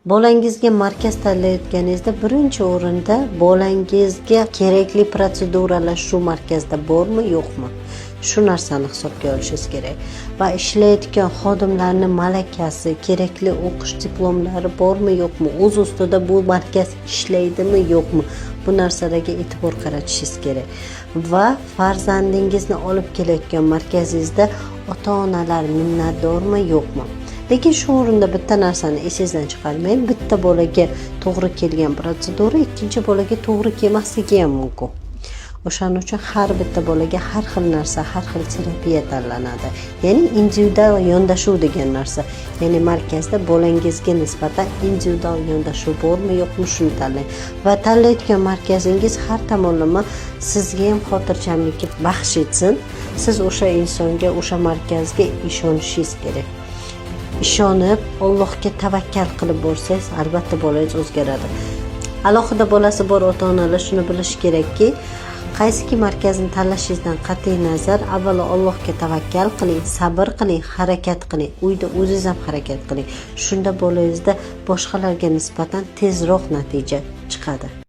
Bolangizga markaz tanlayotganingizda birinchi o'rinda bolangizga kerakli protseduralar shu markazda bormi, yo'qmi, shu narsani hisobga olishingiz kerak va ishlayotgan xodimlarni malakasi, kerakli o'qish diplomlari bormi, yo'qmi, o'z ustida bu markaz ishlaydimi, yo'qmi, bu narsalarga e'tibor qaratishingiz kerak. Va farzandingizni olib kelayotgan markazingizda ota onalar minnatdormi, yo'qmi. Lekin shu o'rinda bitta narsani esingizdan chiqarmang: bitta bolaga to'g'ri kelgan protsedura ikkinchi bolaga to'g'ri kelmasligi ham mumkin. O'shaning uchun har bitta bolaga har xil narsa, har xil terapiya tanlanadi, ya'ni individual yondashuv degan narsa. Ya'ni markazda bolangizga nisbatan individual yondashuv bormi, yo'qmi, shuni tanlang va tanlayotgan markazingiz har tomonlama sizga ham xotirjamlik baxsh etsin. Siz o'sha insonga, o'sha markazga ishonishingiz kerak. Ishonib, Allohga tavakkal qilib borsangiz, albatta bolangiz o'zgaradi. Alohida bolasi bor ota onalar shuni bilishi kerakki, qaysiki markazni tanlashingizdan qat'iy nazar, avvalo Allohga tavakkal qiling, sabr qiling, harakat qiling, uyda o'zingiz ham harakat qiling. Shunda bolangizda boshqalarga nisbatan tezroq natija chiqadi.